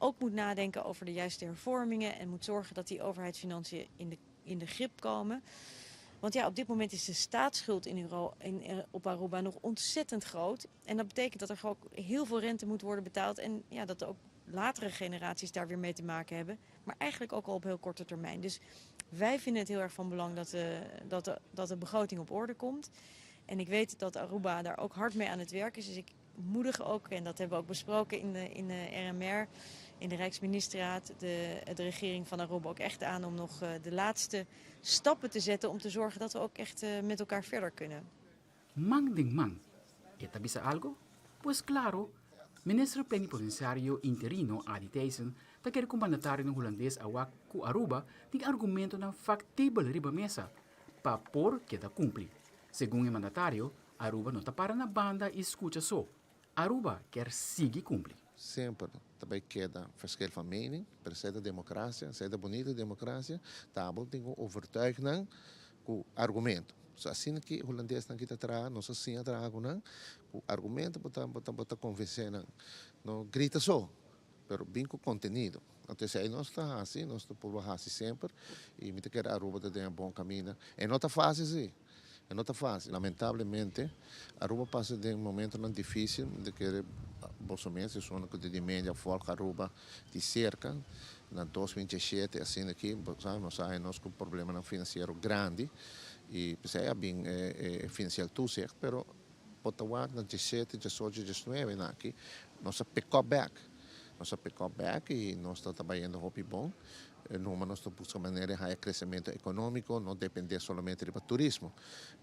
Ook moet nadenken over de juiste hervormingen en moet zorgen dat die overheidsfinanciën in de grip komen. Want ja, op dit moment is de staatsschuld in Euro, in, op Aruba nog ontzettend groot. En dat betekent dat er ook heel veel rente moet worden betaald. En ja, dat ook latere generaties daar weer mee te maken hebben. Maar eigenlijk ook al op heel korte termijn. Dus wij vinden het heel erg van belang dat de begroting op orde komt. En ik weet dat Aruba daar ook hard mee aan het werk is. Dus ik moedig ook, en dat hebben we ook besproken in de RMR, in de Rijksministerraad, de regering van Aruba ook echt aan om nog de laatste stappen te zetten om te zorgen dat we ook echt met elkaar verder kunnen. Man den man. E ta bisa algo? Pues claro, minister plenipotenciario interino Adi Thijssen ta kere ku mandatario hulandes a wak ku Aruba tin argumentonan factibel riba mesa pa por keda cumpli. Segun e mandatario, Aruba no ta para na banda y scucha so. Aruba kier sigui cumpli. Semper tambe keda verschil van mening, pero esey ta democracia, esey ta bunita democracia, ta bo tin cu overtuig nan cu argumento. So, asina cu hulandesnan aki ta traha, nos asina traha cu nan, cu argumento bo ta convence nan. No grita so, pero bin cu contenido. Anto, ey nos ta asina, nos ta por asina semper, y mi ta kere Aruba ta den bon caminda. E no ta facil, si. E no ta facil. Lamentablemente, Aruba a pasa den un momento dificil, di cu bo mes, cu di media volg Aruba di cerca, na 2017, asina aki, sabi, nos sa nos cu problema financiero grandi, y esey a bin financieel toezicht, pero bo ta wak na 17, 18, 19 aki, nos a pick up back. Nos a pick up back y nos ta trahando hopi bon. Numa nos ta busca manera di crecemento economico, no depende solamente di turismo.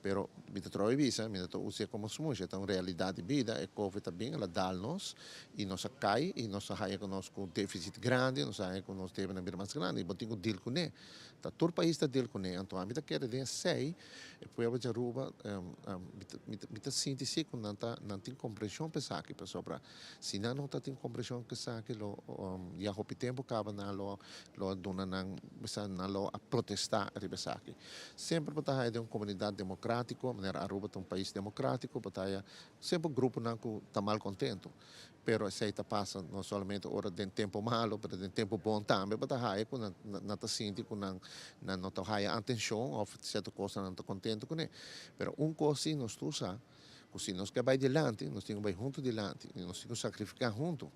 Pero mi ta trobe bisa, mi ta usa como smush, ta un realidad di bida, e Covid tambe, el a dal nos, y nos a cay, y nos a haya cu nos cu deficit grandi, nos a haya cu nos debe bira mas grandi, bo tin cu deal cu ne. Ta tur pais ta deal cu ne, anto ami ta kere den esey, e pueblo di Aruba, mi ta sinti si cu nan tin comprension pa esaki, pasobra si nan no tin comprension pa esaki, lo ya hopi tempo caba nan lo duna nan bisa nan lo a protesta riba esaki. Semper bo ta haya un comunidad democratico, manera Aruba ta un pais democratico, bo ta haya semper gruponan cu ta mal contento. Pero esey ta pasa no solamente ora den tempo malo, pero den tempo bon tambe, bo ta haya cu nan ta sinti cu nan no ta haya atencion of cierto cos nan ta contento cu ne. Pero un cos si nos tur sa, cu si nos kier bay dilanti, nos tin cu bay hunto dilanti, y nos tin cu sacrifica hunto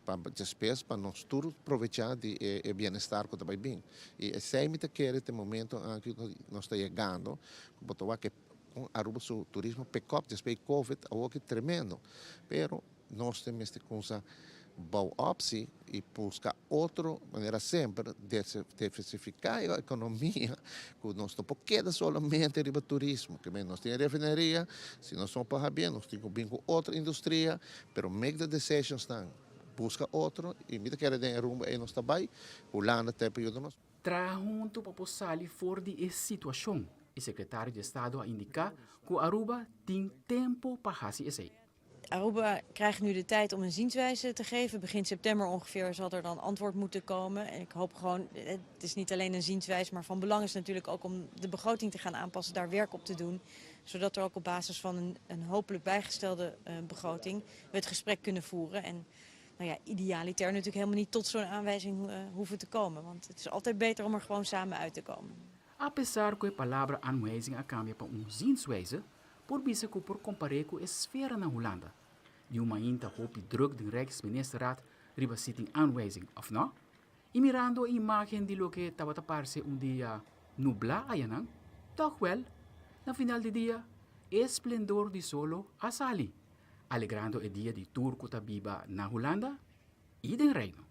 pa despues pa nos tur aprovecha di e bienestar cu tambe bin. Y esey mi ta kere e momento aki nos ta yegando, bo ta wak cu Aruba su turismo pick up despues Covid, algo cu tremendo. Pero nos tin cu bouw optie y busca otro manera semper di diversifica e economia, cu nos no por keda solamente riba turismo, cu nos tin refineria, si nos no pa bin, nos tin cu bin cu otro industria, pero make the decisions dan busca otro y mi ta kere den rumbo y nos ta bay, Hulanda te yuda nos. Traha hunto pa sali for di e situacion. E secretario di Estado a indica cu Aruba tin tempo pa haci esey. Aruba krijgt nu de tijd om een zienswijze te geven. Begin september ongeveer zal er dan antwoord moeten komen. En ik hoop gewoon, het is niet alleen een zienswijze, maar van belang is natuurlijk ook om de begroting te gaan aanpassen, daar werk op te doen. Zodat er ook op basis van een hopelijk bijgestelde begroting we het gesprek kunnen voeren. En nou ja, idealiter natuurlijk helemaal niet tot zo'n aanwijzing hoeven te komen. Want het is altijd beter om er gewoon samen uit te komen. Apesar cu e palabra aanwijzing a cambia pa un zienswijze, por bisa cu por compara cu e sfera na Hulanda. Di un mainta hopi druk di Rijksministerraad riba si tin aanwijzing, of no? Y mirando e imagen di loke tabata parce un dia nubla ayanan, toch wel, na final di dia, esplendor di solo a sali, alegrando e dia di tur cu ta biba na Hulanda y den Reino.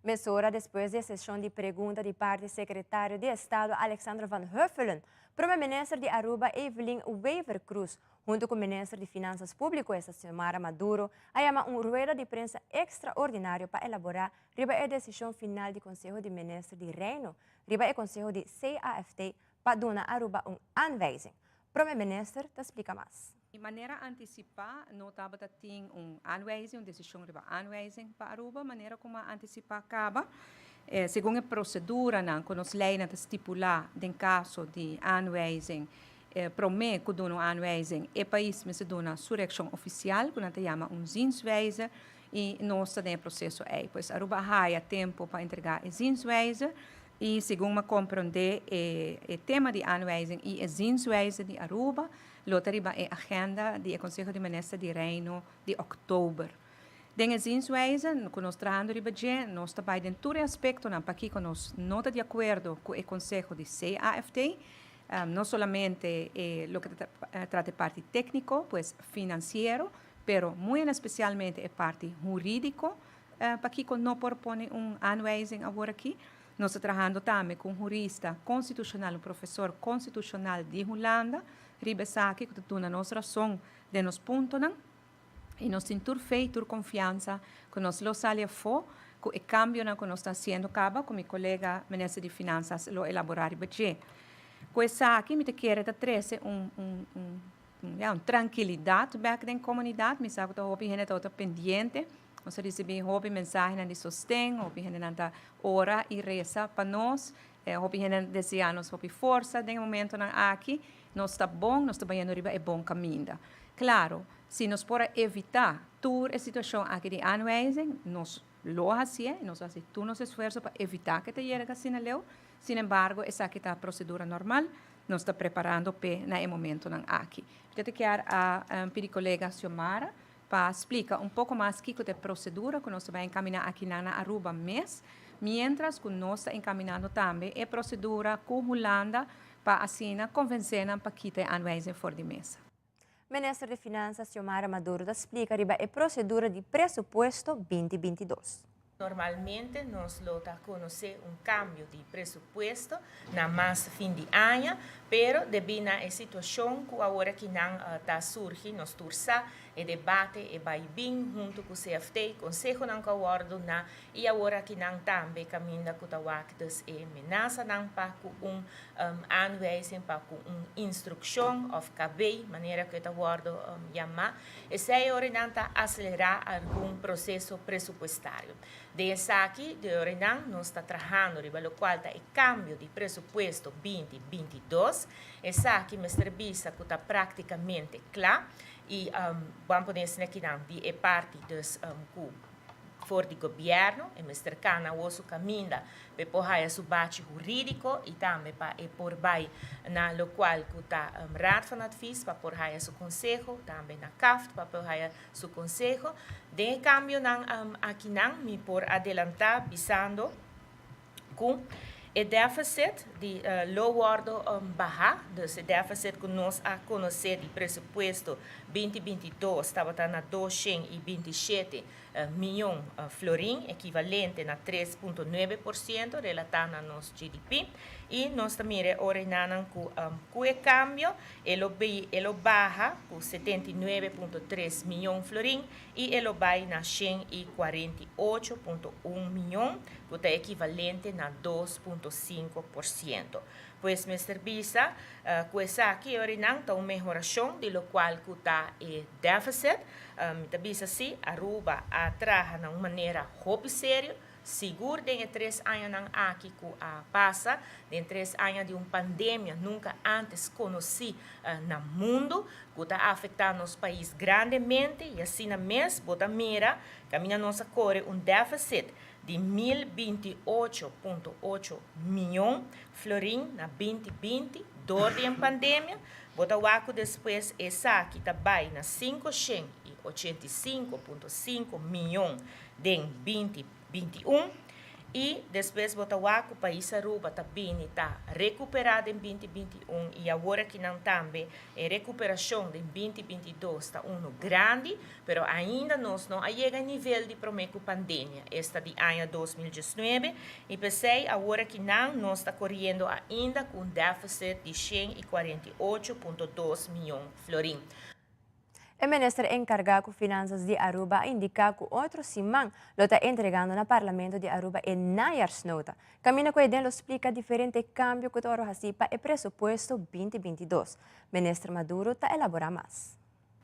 Mesora despues di sesion di pregunta di parti secretario di Estado Alexander van Huffelen, Prome Minister di Aruba Evelyn Wever-Croes, hunto cu Minister di Finanzas Publico Xiomara Maduro, a yama un rueda di prensa extraordinario pa elabora riba e decision final di Conseho di Minister di Reino, riba e Conseho di CAFT pa duna Aruba un aanwijzing. Prome Minister ta splica mas. Di manera anticipa, no tabata tin un aanwijzing, un decision riba aanwijzing pa Aruba, manera con anticipa caba. Segun e procedura nan, cu nos ley ta stipula den caso di aanwijzing, prome cu duna un aanwijzing, e pais mester duna su reaccion oficial, cu nan ta yama un zienswijze. Y nos ta den e proceso ey. Pues Aruba a haya tempo pa entrega e zienswijze y segun mi a comprende e tema di aanwijzing y e zienswijze di Aruba lo ta riba e agenda di e Conseho di Minister di Reino di october. Den e zienswijze cu nos trahando riba dje, nos ta bay den tur e aspectonan pakico nos no ta di acuerdo cu e conseho di CAFT, no solamente e loke ta trata e parti tecnico, pues financiero, pero muy en especialmente e parti huridico, pakico no por pone un aanwijzing awor aki. Nos ta trahando tambe cu un hurista constitucional, un profesor constitucional di Hulanda, riba esaki cu ta duna nos razon den nos puntonan. Y nos tin tur fe y tur confiansa cu nos lo sali afo cu e cambionan cu nos ta haciendo caba cu mi colega Minister di Finanzas lo elabora riba dje. Cu esaki mi ta kere ta trece un un un ya un trankilidad bek den comunidad. Mi sa cu ta hopi hende ta pendiente. Nos a ricibi hopi mensahenan di sosten, hopi hendenan ta ora y reza pa nos. Hopi hende desea nos hopi forsa den e momentonan aki. Nos ta bon, nos ta bayendo riba e bon caminda. Claro, si nos por a evita tur e situacion aki di aanwijzing, nos lo hacié, nos lo haci tur nos esfuerzo pa evita cu e ta yega asina leu. Sin embargo, esaki ta procedura normal, nos ta preparando p'e na e momentonan aki. Mi ta kier a pidi colega Xiomara pa splica un poco mas kico ta e procedura cu nos ta bay encamina akinan na Aruba mes, mientras cu nos ta encaminando tambe e procedura cu Hulanda pa asina convence nan pa kita e aanwijzing for di mesa. Minister di Finanzas Xiomara Maduro ta splica riba e procedura di presupuesto 2022. Normalmente nos lo ta conoce un cambio di presupuesto na mas fin di aña, pero debi na e situacion cu awor aki nan ta surgi, nos tur sa e debate e bay bin hunto cu CFT, consehonan cu a wordo duna y awor aki nan tambe caminda cu ta wak dus e menasanan pa cu un aanwijzing, pa cu un instruccion of KB, manera cu e ta wordo yama. Esei ora nan ta acelerá algun proceso presupuestario. Den esaki, de ora nan nos ta trahando riba locual ta e cambio di presupuesto 2022. Esaki mester bisa cu ta practicamente cla y ban pone esaki nan di e parti dus cu for di gobierno e mester cana su caminda pa por haya su bachi huridico y tambe pa e por bay na locual cu ta Raad van Advies pa por haya su conseho, tambe na CAFT pa por haya su conseho. Den cambio nan aki nan mi por adelanta bisando cu e deficit di lo wordo baha, dus e deficit cu nos a conoce di presupuesto 2022 tabata na 227 miyon florin, equivalente na 3.9% relata na nos GDP. Y nos ta mira ora cu e cambio, e lo baha cu 79.3 miyon florin y e lo bay na 148.1 miyon, cu ta equivalente na 2.5%. Pues mester bisa, cu esaki nan ta un mehoracion di locual cu ta e deficit. Ta bisa si, Aruba a traha na un manera hopi serio, sigur den 3 aña nan aki cu a pasa, den 3 aña di un pandemia nunca antes conoci na mundo, cu ta afecta nos pais grandemente, y asina mes, bo ta mira, caminda nos a core un deficit di 1028.8 miyon florin na 2020, door di pandemia, bo ta wak cu despues esaki ta bay na 585.5 miyon den 2021 y despues bo ta wak cu pais Aruba tambe ta recupera den 2021 y awor aki nan tambe e recuperacion di 2022 ta uno grandi, pero ainda nos no a yega nivel di prome cu pandemia, esta di aña 2019 y p'esey awor aki nan nos ta coriendo ainda cu un deficit di 148.2 miyon florin. E minister encarga cu Finanzas di Aruba a indica cu otro siman lo ta entregando na Parlamento di Aruba e najaarsnota. Caminda cu e lo splica diferente cambio cu ta haci pa e presupuesto 2022. Minister Maduro ta elabora mas.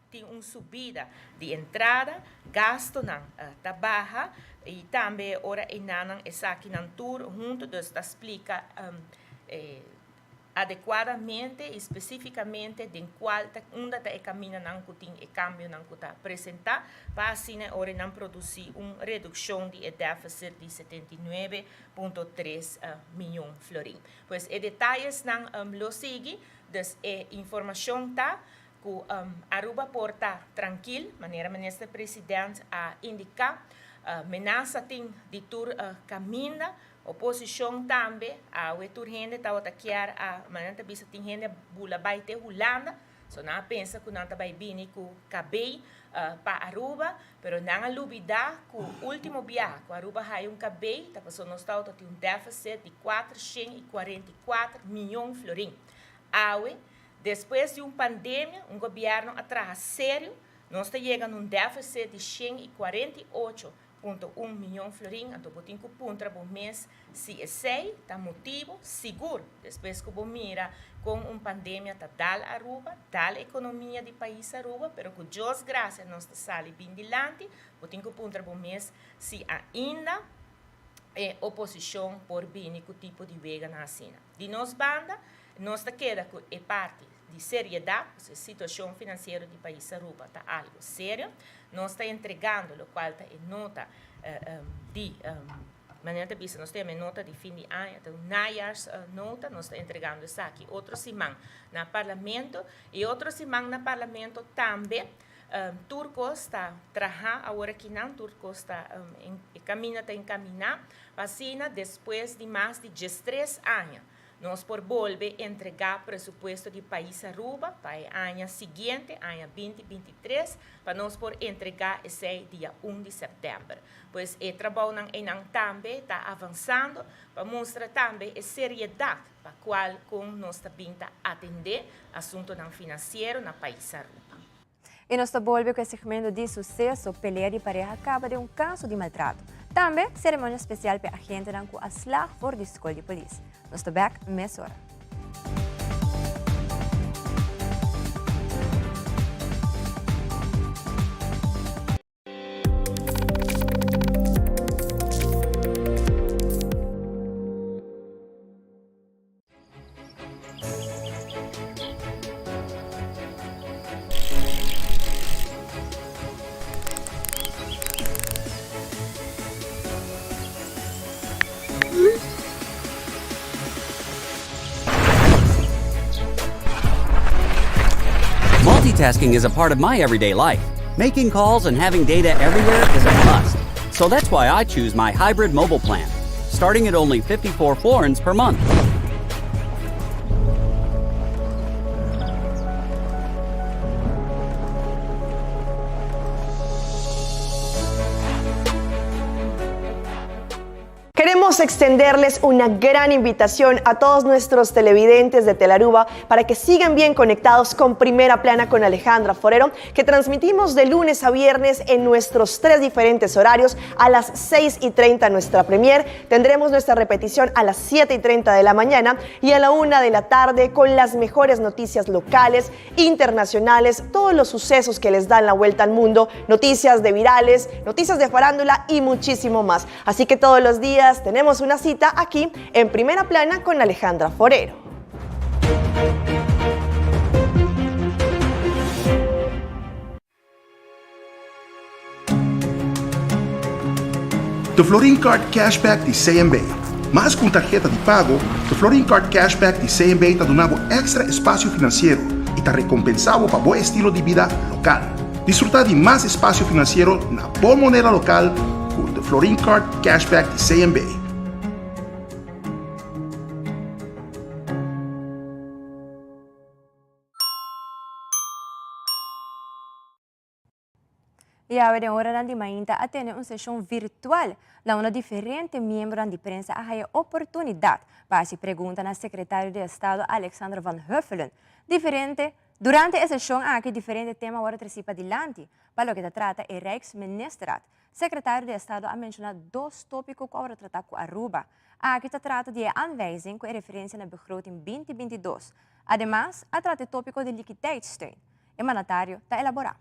Tin un subida di entrada, gastonan ta baha y tambe ora e nanan esakinan tur hunto, dus ta splica. Adecuadamente y specificamente den cual ta unda ta e caminanan cu tin e cambionan cu ta presenta pa asina e ora nan produci un reduccion di e deficit di 79.3 miyon florin. Pues e detayesnan lo sigui, dus e informacion ta cu Aruba por ta trankil, manera Minister President a indica, menasa tin di tur caminda, Oposicion tambe, awe tur hende tabata kier a, manera nan ta bisa tin hende a bula bai te Hulanda, so nan a pensa cu nan ta bai bini cu cabey pa Aruba, pero nan a lubida cu ultimo biaha cu Aruba haya un cabey ta pasobra nos tabata tin un deficit di 444 miyon florin. Awe, despues di un pandemia, un gobierno a traha serio, nos ta yega na un deficit di 148 Punto un miyon florin, anto bo tin ku puntra bo mes si esei ta motibu sigur despues ku bo mira kon un pandemia ta dal Aruba, dal ekonomia di pais Aruba, pero ku Dios grasia nos ta sali bin dilanti, bo tin ku puntra bo mes si ainda e oposishon por bini ku tipo di weganan asina. Di nos banda nos ta keda ku e parti. Di seriedad, pues e situacion financiero di pais Aruba ta algo serio. Nos ta entregando locual ta e nota di, manera ta bisa nos ta yama e nota di fin di aña, ta un najaarsnota, nos ta entregando esaki otro siman na Parlamento y otro siman na Parlamento tambe tur cos ta traha awor akinan, tur cos ta, e camina ta encamina pa asina despues di mas di diestres aña Nos por bolbe entregá presupuesto di pais Aruba pa e aña siguiente, aña 2023, pa nos por entregá esei dia un di sèptèmber. Pues e trabounan einan tambe ta avansando pa mustra tambe e seriedat pa kual kon nos ta bin ta atendé asuntonan finansiero na pais Aruba. I nos ta bolbe ku e segmento di suseso, pelea di pareha kaba den un kaso di maltrato. Tambe, seremonia spesial p'e agentenan ku a slag for di skol di polis. Nos ta bèk mesora. Multitasking is a part of my everyday life. Making calls and having data everywhere is a must. So that's why I choose my hybrid mobile plan, starting at only 54 florins per month. Queremos extenderles una gran invitación a todos nuestros televidentes de Telaruba para que sigan bien conectados con Primera Plana con Alejandra Forero, que transmitimos de lunes a viernes en nuestros tres diferentes horarios a las 6 y 30 nuestra premier. Tendremos nuestra repetición a las 7 y 30 de la mañana y a la 1 de la tarde con las mejores noticias locales, internacionales, todos los sucesos que les dan la vuelta al mundo, noticias de virales, noticias de farándula y muchísimo más. Así que todos los días tenemos una cita aquí en Primera Plana con Alejandra Forero. The Florin Card Cashback di CMB. Mas ku un tarheta di pago, The Florin Card Cashback di CMB ta duna bo èkstra espasio finansiero i ta rekompensá bo pa bo estilo di bida lokal. Disfrutá di mas espasio finansiero na bo moneda lokal ku The Florin Card Cashback di CMB. I awe den oranan di mainta a tene un seshon virtual na unda diferente miembronan di prensa a haya oportunidat pa hasi pregunta na Sekretario di Estado Alexander van Huffelen. Diferente Durante e seshon aki diferente tema wòrdu tresí padilanti pa loke ta trata e Rijksministerraad. Sekretario di Estado a menshoná dos tópiko ku a wòrdu tratá ku Aruba. Aki ta trata di e aanwijzing ku e referensia na begroting 2022. Ademas a trata e tópiko di liquiditeitssteun. E mandatario ta elaborá.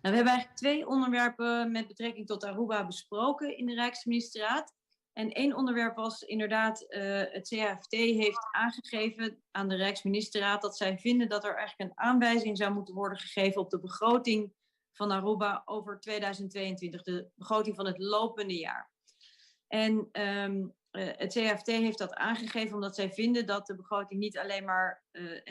Nou, we hebben eigenlijk twee onderwerpen met betrekking tot Aruba besproken in de Rijksministerraad. En één onderwerp was inderdaad, het CAFT heeft aangegeven aan de Rijksministerraad dat zij vinden dat er eigenlijk een aanwijzing zou moeten worden gegeven op de begroting van Aruba over 2022, de begroting van het lopende jaar. En het CAFT heeft dat aangegeven omdat zij vinden dat de begroting niet alleen maar,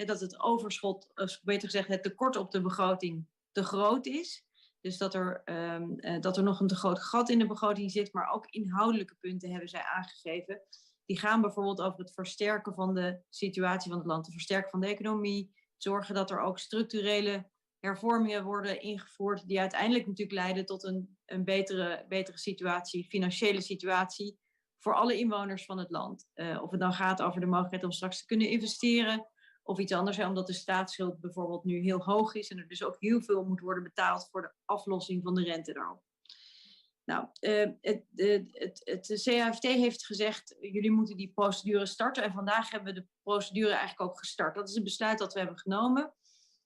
dat het overschot, of beter gezegd het tekort op de begroting te groot is. Dus dat er nog een te groot gat in de begroting zit, maar ook inhoudelijke punten hebben zij aangegeven. Die gaan bijvoorbeeld over het versterken van de situatie van het land, het versterken van de economie, zorgen dat er ook structurele hervormingen worden ingevoerd die uiteindelijk natuurlijk leiden tot een betere situatie, financiële situatie voor alle inwoners van het land. Of het dan gaat over de mogelijkheid om straks te kunnen investeren of iets anders, hè, omdat de staatsschuld bijvoorbeeld nu heel hoog is en er dus ook heel veel moet worden betaald voor de aflossing van de rente daarop. Het CAFT heeft gezegd, jullie moeten die procedure starten. En vandaag hebben we de procedure eigenlijk ook gestart. Dat is een besluit dat we hebben genomen.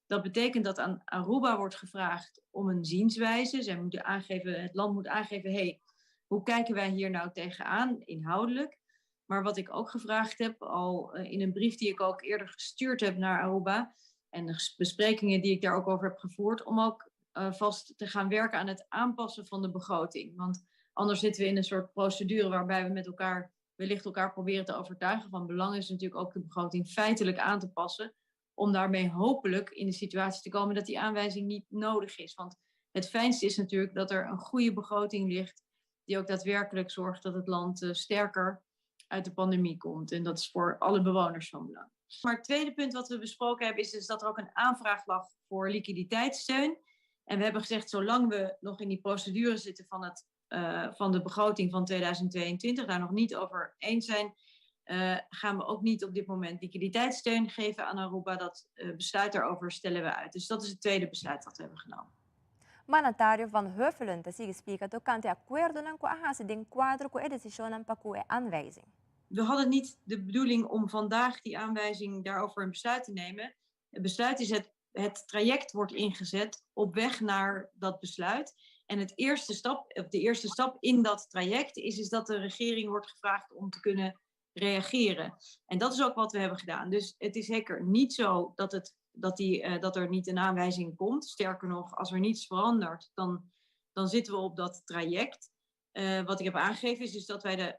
Dat betekent dat aan Aruba wordt gevraagd om een zienswijze. Zij moeten aangeven, het land moet aangeven, hey, hoe kijken wij hier nou tegenaan inhoudelijk? Maar wat ik ook gevraagd heb, al in een brief die ik ook eerder gestuurd heb naar Aruba, en de besprekingen die ik daar ook over heb gevoerd, om ook vast te gaan werken aan het aanpassen van de begroting. Want anders zitten we in een soort procedure waarbij we met elkaar wellicht elkaar proberen te overtuigen. Van belang is natuurlijk ook de begroting feitelijk aan te passen, om daarmee hopelijk in de situatie te komen dat die aanwijzing niet nodig is. Want het fijnste is natuurlijk dat er een goede begroting ligt, die ook daadwerkelijk zorgt dat het land sterker uit de pandemie komt. En dat is voor alle bewoners van belang. Maar het tweede punt wat we besproken hebben is dus dat er ook een aanvraag lag voor liquiditeitssteun. En we hebben gezegd, zolang we nog in die procedure zitten van de begroting van 2022, daar nog niet over eens zijn, gaan we ook niet op dit moment liquiditeitssteun geven aan Aruba. Dat besluit daarover stellen we uit. Dus dat is het tweede besluit dat we hebben genomen. Mandatario van Huffelen te sigui splica tocante acuerdonan cu a haci den cuadro cu e decisionnan pa cu e aanwijzing. We hadden niet de bedoeling om vandaag die aanwijzing daarover een besluit te nemen. Het besluit is het traject wordt ingezet op weg naar dat besluit. En het eerste stap, of de eerste stap in dat traject is dat de regering wordt gevraagd om te kunnen reageren. En dat is ook wat we hebben gedaan. Dus het is zeker niet zo dat er niet een aanwijzing komt. Sterker nog, als er niets verandert, dan zitten we op dat traject. Wat ik heb aangegeven is dus dat wij de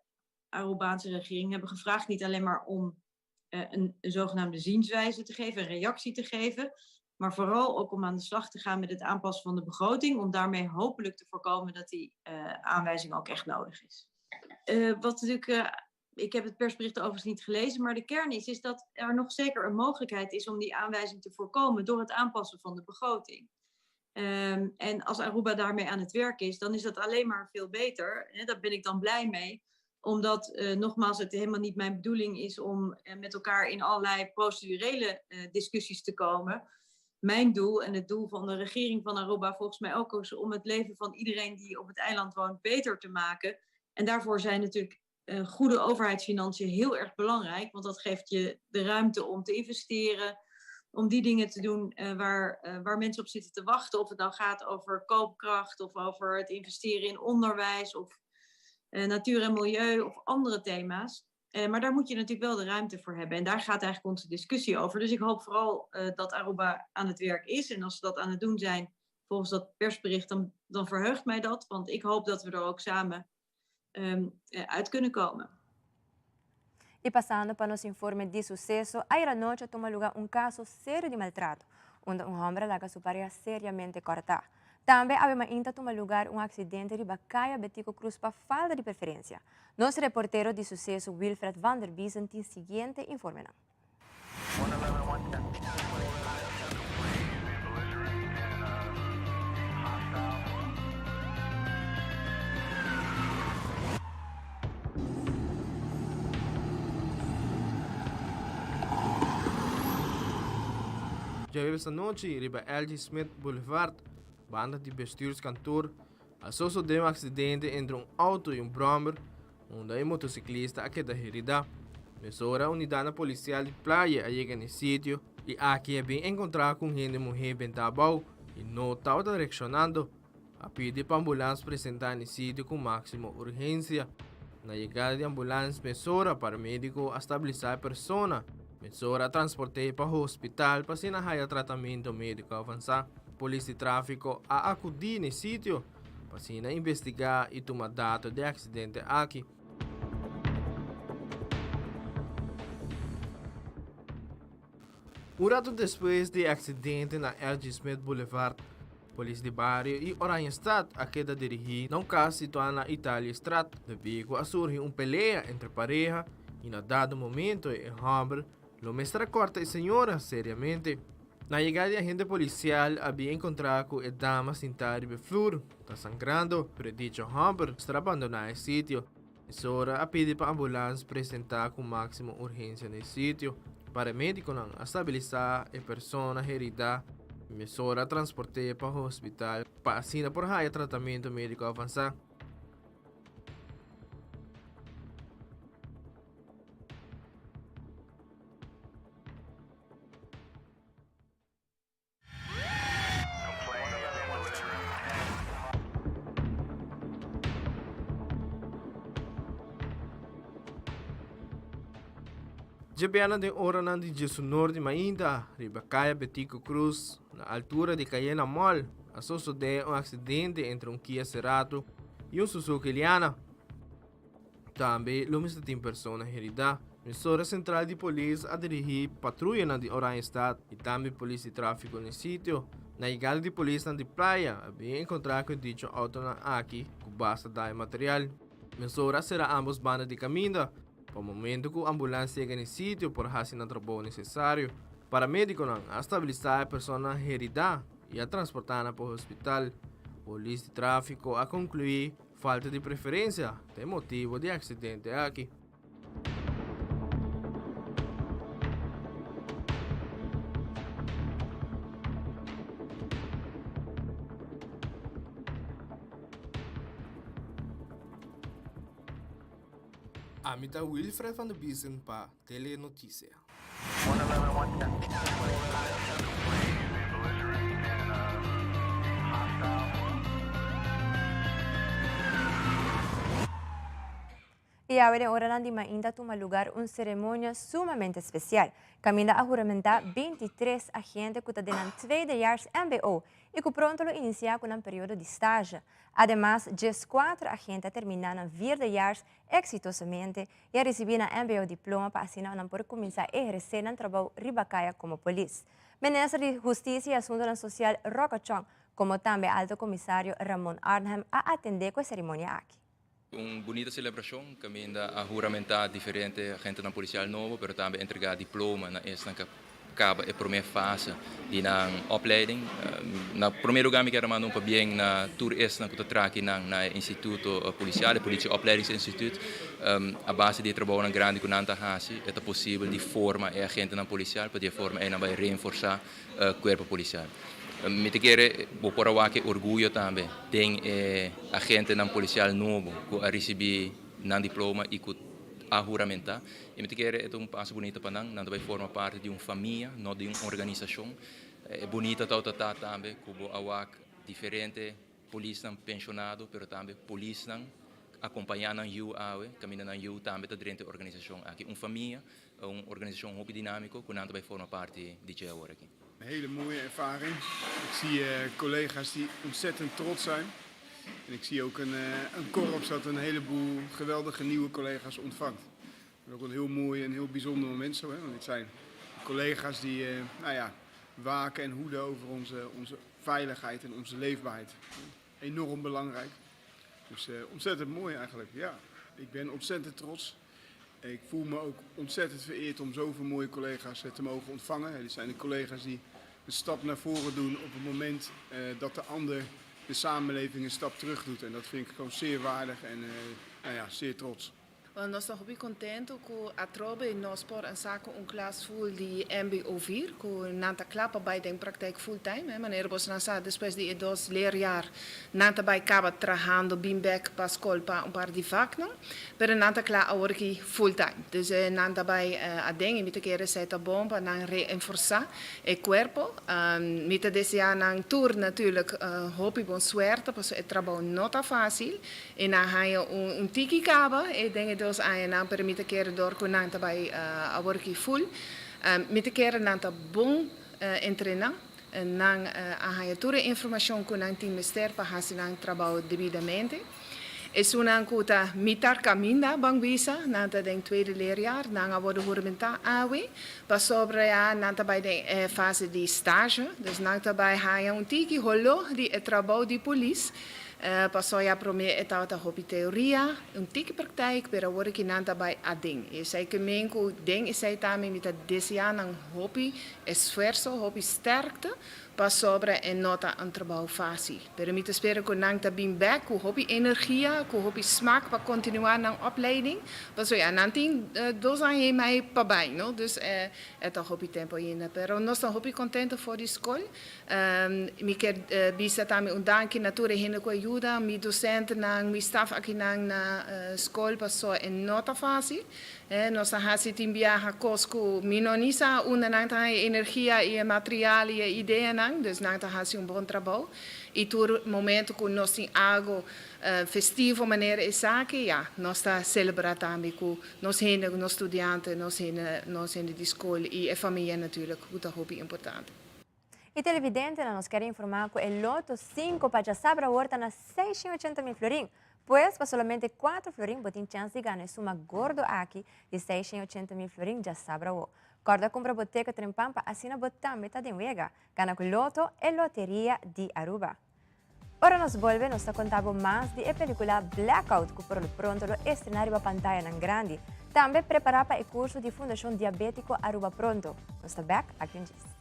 Arubaanse regering hebben gevraagd niet alleen maar om een zogenaamde zienswijze te geven, een reactie te geven, maar vooral ook om aan de slag te gaan met het aanpassen van de begroting, om daarmee hopelijk te voorkomen dat die aanwijzing ook echt nodig is. Wat natuurlijk, ik heb het persbericht overigens niet gelezen, maar de kern is dat er nog zeker een mogelijkheid is om die aanwijzing te voorkomen door het aanpassen van de begroting. En als Aruba daarmee aan het werk is, dan is dat alleen maar veel beter. Hè, daar ben ik dan blij mee. Omdat, nogmaals, het helemaal niet mijn bedoeling is om met elkaar in allerlei procedurele discussies te komen. Mijn doel en het doel van de regering van Aruba volgens mij ook is om het leven van iedereen die op het eiland woont beter te maken. En daarvoor zijn natuurlijk goede overheidsfinanciën heel erg belangrijk. Want dat geeft je de ruimte om te investeren, om die dingen te doen waar mensen op zitten te wachten. Of het dan gaat over koopkracht of over het investeren in onderwijs of natuur en milieu of andere thema's. Maar daar moet je natuurlijk wel de ruimte voor hebben. En daar gaat eigenlijk onze discussie over. Dus ik hoop vooral dat Aruba aan het werk is. En als ze dat aan het doen zijn, volgens dat persbericht, dan verheugt mij dat. Want ik hoop dat we er ook samen uit kunnen komen. Y pasando pa nos informe di suceso, ayera nochi a tuma luga un caso serio di maltrato, unda un homber a laga su pareha seriamente corta. Tambe awe mainta a tuma lugar un accidente riba Caya Betico Croes pa falta di preferencia. Nos reportero di suceso Wilfred van der Biesen tin siguiente informenan. Djaweves anochi riba LG Smith Boulevard, banda di bestuurskantoor, a sosode un accidente entre un auto y un brommer, unda e motociclista a keda herida. Mesora unidadnan policial di Playa a yega na e sitio y aki a bin encontra cu un hende muhe benta abao y no tabata reaccionando. A pidi pa ambulans presenta na e sitio cu maximo urgencia. Na yegada di ambulans mesora paramedico a stabilisa e persona. Mesora a transport'e pa hospital pa asina haya tratamento medico avansa. Polis di trafico a acudi n'e sitio pa asina investiga y tuma dato di e accidente aki. Un rato despues di e accidente na LG. Smith Boulevard, polis di bario y Oranjestad a keda dirigi na un cas situa na Italiëstraat debí cu a surgi un pelea entre pareha y na dado momento e homber lo mester a corta e señora seriamente. Na yegada di agente policial a bin encontra cu e dama sinta riba e flur ta sangrando, pero e dicho homber mester a bandona e sitio. Mesora a pidi pa ambulans presentá ku máksimo urgensia na e sitio. Paramedikonan a stabilisá e persona heridá i mesora a transport'é pa hospital pa asina por haya tratamentu médiko avansá. Djebiana den oranan di djesunor di mainta riba Kaya Betico Cruz, na altura di Cayena Mall, a sosodé un aksidente entre un Kia Cerato i un Suzuki Liana. Tambe lo mester tin persona heridá. Mesora sentral di polis a dirigí patruyanan di Oranjestad i tambe polis di tráfiko n'e sitio. Na yegada di polisnan di playa a bin enkontrá ku e dicho outonan aki ku basta daño material. Mesora a sera ámbos banda di kaminda pa momento ku ambulans yega n'e sitio por hasi nan trabou nesesario. Paramedikonan a stabilisá e personanan heridá i a transportá nan pa hospital. Polis di tráfiko a konkluí Falta di preferencia ta e motibo di e accidente aki. Ami ta Wilfred van der Biesen pa Telenoticia. Y awe den oranan di mainta tuma lugar un ceremonia sumamente especial, caminda a huramenta 23 agente cu ta den nan tweedejaars mbo y cu pronto lo inicia cu nan periodo di stage. Ademas, 14 agente a termina nan vierdejaars exitosamente y a ricibi nan mbo diploma pa asina nan por cuminsa eherce nan trabou riba caya como polis. Minister di Husticia y Asuntonan Social Rocco Chong como tambe Alto Comisario Ramon Arnhem a atende cu e ceremonia aki. Un bunita celebracion caminda a huramenta diferente agentenan policial nobo pero tambe entrega diploma na esnan cu a caba e prome fase di nan opleiding. Na prome lugar mi kier a manda un pabien na tur esnan cu ta traki nan na e instituto policial, e Politie Opleidingsinstituut. A base di e trabounan grandi cu nan ta haci e ta posibel di forma e agentenan policial pa di e forma ey nan bay reenforsa cuerpo policial. Mi ta kere bo por a wak e orguyo tambe den e agentenan policial nobo cu a ricibi nan diploma y cu a huramentá i mi ta kere e ta un paso bunita pa nan. Nan ta bai forma parti di un famia, no di un organisashon. E bunita tabata ta tambe ku bo a wak diferente polisnan penshonado, pero tambe polisnan akompañá nan yu awe, kaminda nan yu tambe ta drenta e organisashon aki. Un famia, un organisashon hopi dinámiko ku nan ta bai forma parti di dje awor aki. Een hele mooie ervaring. Ik zie collega's die ontzettend trots zijn. En ik zie ook een, een korps dat een heleboel geweldige nieuwe collega's ontvangt. Dat is ook een heel mooi en heel bijzonder moment zo. Hè? Want dit zijn collega's die nou ja, waken en hoeden over onze, onze veiligheid en onze leefbaarheid. Enorm belangrijk. Dus ontzettend mooi eigenlijk. Ja, ik ben ontzettend trots. Ik voel me ook ontzettend vereerd om zoveel mooie collega's te mogen ontvangen. Dit zijn de collega's die een stap naar voren doen op het moment dat de ander de samenleving een stap terug doet. En dat vind ik gewoon zeer waardig en nou ja, zeer trots. Wel, nos ta hopi contento cu atrobe nos por a saca un klas full di mbo vier, cu nan ta cla pa bay den praktijk full time. Manera bosonan sa, despues di e dos leerjaar nan ta bay caba trahando bin bek pa scol pa un par di vaknan, pero nan ta cla awor aki full time. Dus nan ta bay aden y mi ta kere esey ta bon pa nan reenforsa e cuerpo. Mi ta desea nan tur natuurlijk hopi bon suerte, pasobra e trabou no ta facil. E nan haña un tiki kaba e den e dos añanan, pero mi ta kere dor ku nan ta bai awor aki full. Mi ta kere nan ta bon entrená, nan a haña tur e informashon ku nan tin mester pa hasi nan trabou debidamente. Esunnan ku ta mitar kaminda ban bisa, nan ta den tweede leerjaar, nan a wòrdu huramentá awe, pasobra ya nan ta bai den e fase di stage, dus nan ta bai haña un tiki holó di e trabou di polis. Paso ya prome e tabata hopi teoria, un tiki praktijk, pero awor ki nan ta bai aden. I esei ke men ku den esei tambe mi ta desea nan hopi esfuerso, hopi sterkte, pasobra e no ta un trabou fasil. Pero mi ta spera ku nan ta bin bek ku hopi energia, ku hopi smak pa kontinua nan opleiding, pasobra ya nan tin dos aña i mei pa bai, no? Dus e ta hopi tempu ainda. Pero nos ta hopi kontento for di skol. Mi kier bisa tambe un danki na tur e hende ku a yuda, mi dosentenan, mi staf akinan na skol paso e no ta fásil. Nos a hasi tin biaha kos ku mi no ni sa unda nan ta haña e energia i e material i e ideanan, dus nan ta hasi un bon trabou. I tur momento ku nos tin algu festivo manera esaki, ya, nos ta selebrá tambe ku nos hende, nos studiante, nos hende, nos hende di skol i e famia natuurlijk ku ta hopi importante. E televidentenan nos kier informa cu e loto 5 pa djasabra awor ta na 680 mil florin. Pues pa solamente 4 florin bo tin chance di gana e suma gordo aki di 680 mil florin djasabra awor. Corda cumpra bo ticket trempan pa asina bo tambe ta den wega. Gana cu Lotto, e loteria di Aruba. Ora nos bolbe nos ta conta bo mas di e pelicula Blackout cu por lo pronto lo estrena riba pantayanan grandi. Tambe prepara pa e curso di Fundacion Diabetico Aruba pronto. Nos ta back aki un djis.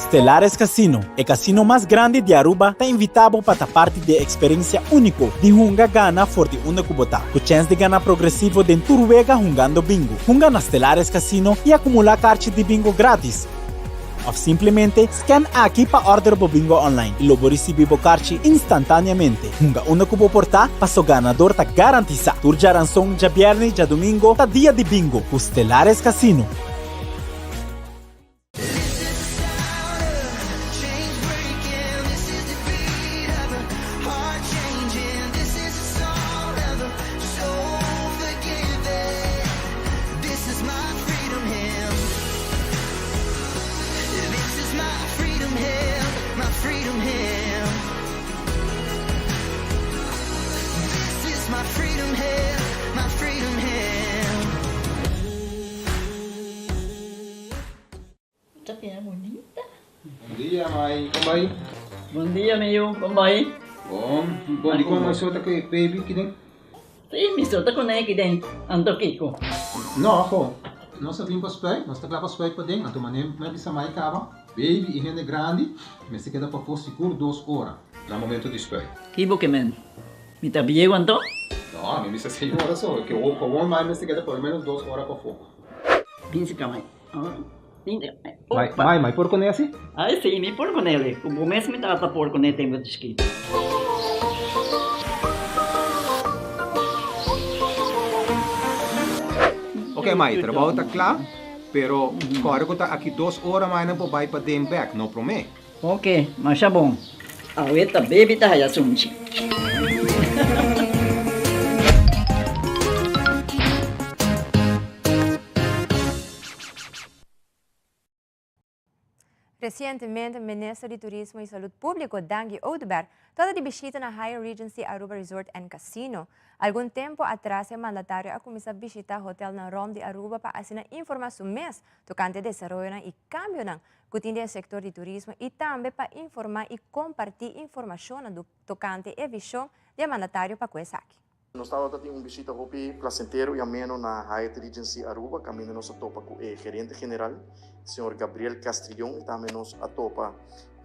Stellares Casino, e casino mas grandi di Aruba, ta invita bo pa ta parti di e experiencia unico di hunga gana for di unda cu bo ta, cu chens di gana progresivo den tur wega hungando bingo. Hunga na Stellares Casino y acumula carchi di bingo gratis. Of simplemente scan aki pa order bo bingo online y lo bo ricibi bo karchi instantaneamente. Hunga unda cu bo por ta, paso ganador ta garantisa. Tur djaranson, djabierne y djadomingo ta dia di bingo cu Stellares Casino. Ta bira bunita. Bon dia mai, kon bai? Bon dia mi yu, kon bai? Bon, bon di kon mai so ta ku e baby kiden? Sí, mi so ta ku ne kiden, anto kiko? No, ho, nos a bin pa spuit, nos ta kla pa spuit paden, anto mane mi a bisa mai kaba, baby i hende grandi mester keda pafó sigur dos ora na momento di spuit. Ki bo ke men? Mi ta bieu anto? No, mi bisa seis ora so, ke gewoon mai mester keda por lo menos dos ora pafó. Bin si ka mai. Mai, mai, mai por kuné asi? Ai si, mi por kuné li. Ku bo mes mi tata por kuné tempu di chikito. Ok mai, trabou ta kla, pero kòrda ku ta aki dos ora mai nan por bai paden bèk, no promé. Ok, masha bon. Awe ta baby ta haya sunchi. Recientemente Minister di Turismo y Salud Publico Dangui Oduber tabata di bishita na Hyatt Regency Aruba Resort and Casino. Algun tempo atras e mandatario a cuminsa bishita hotelnan rond di Aruba pa asina informa su mes tocante desaroyonan y cambionan cu tin den e sector di turismo y tambe pa informa y comparti informacionnan tocante e vision di e mandatario pa cu esaki. Nos tabata tin un bishita hopi placentero y ameno na Hyatt Regency Aruba caminda nos a topa cu e gerente general, señor Gabriel Castrillon y tambe nos a topa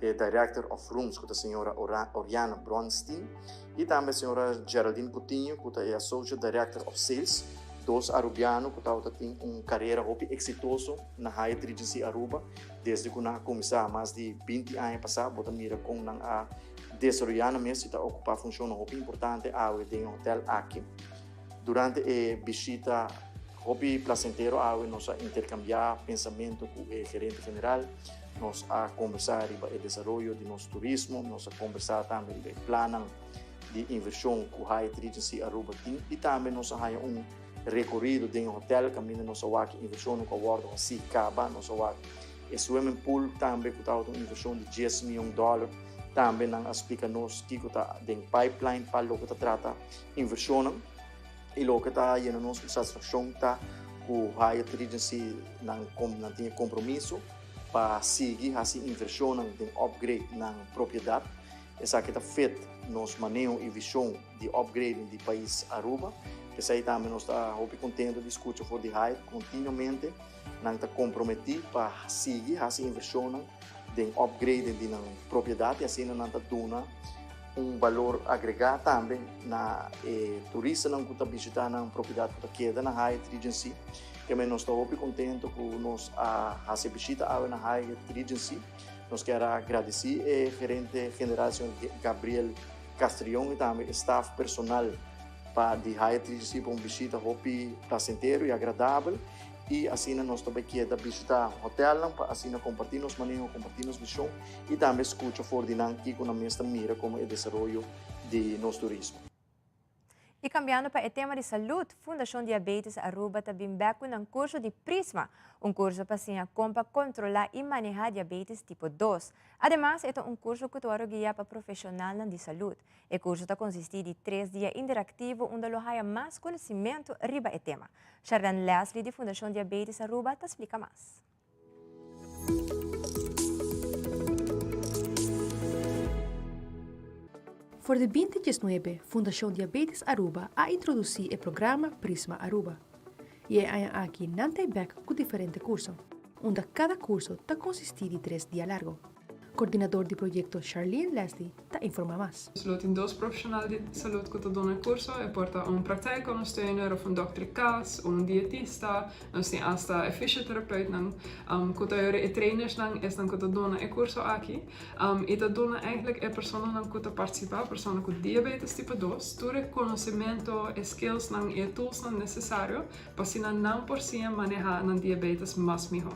e Director of Rooms cu ta señora Oriana Bronstein y tambe señora Geraldine Coutinho cu ta e Associate Director of Sales, dos Arubiano cu tabata tin un carera hopi exitoso na Hyatt Regency Aruba desde cu nan a cuminsa mas di binti aña pasa. Bo ta mira con nan a Desaroyá nan mes i ta okupá funshonnan hopi importante awe den e hotèl aki. Durante e bishita hopi plasentero awe nos a interkambiá pensamentu ku e gerente general, nos a kombersá riba e desaroyo di nos turismo, nos a kombersá tambe riba e plannan di invershon ku Hyatt Regency Aruba tin i tambe nos a haña un rekorido den e hotèl kaminda nos a wak e invershonnan ku a wòrdu hasí kaba, nos a wak e swimming pool tambe ku tabata un invershon di dies mion dòler. Tambe nan a splika nos kiko ta den pipeline pa loke ta trata invershonnan i loke ta yena nos ku satisfakshon ta ku Hyatt Regency nan nan tin e kompromiso pa sigui hasi invershonnan den upgrade nan propiedat. Esaki ta fit nos maneho i vishon di upgrading di pais Aruba. P'esei tambe nos ta hopi kontento di skucha for di Hyatt kontinuamente nan ta komprometí pa sigui hasi invershonnan den upgrading di nan propiedat i asina nan ta duna un balor agregá tambe na e turistanan ku ta bishitá nan propiedat ku ta keda na Hyatt Regency. Keme nos ta hopi kontento ku nos a hasi e bishita awe na Hyatt Regency. Nos kier a gradisí e gerente general señor Gabriel Castrillon i tambe e staf personal pa di Hyatt Regency pa un bishita hopi plasentero i agradabel. I asina nos ta bai keda bishita hotelnan pa asina kompartí nos maneho, kompartí nos vishon i tambe skucha for di nan kiko nan mes ta mira komo e desaroyo di nos turismo. I kambiando pa e tema di salud, Fundashon Diabetes Aruba ta bin bek ku nan kurso di Prisma, un kurso pa siña kon pa kontrolá i manehá diabetes tipo dos. Ademas e ta un kurso ku ta wòrdu guiá pa profeshonalnan di salud. E kurso ta konsistí di tres dia interaktivo unda lo haya mas konosimentu riba e tema. Sharlene Leslie di Fundashon Diabetes Aruba ta splika mas. For di binti diesnuebe Fundashon Diabetes Aruba a introdusí e programa Prisma Aruba. I e aña aki nan ta e bèk ku diferente kurso, unda kada kurso ta konsistí di tres dia largo. Coordinador di proyecto Charlene Leslie ta informa mas. Lo tin dos profesional di salud cu ta duna e curso, e por ta un praktijkondersteuner of un dokter di cas, un dietista, nos tin hasta e fysiotherapeutnan cu ta yora e trainersnan, esnan cu ta duna e curso aki. Y ta duna eigenlijk e personanan cu ta participa, persona cu diabetes tipo dos, tur e conocimento, e skillsnan y e toolsnan necesario pa asina nan por siña maneha nan diabetes mas miho.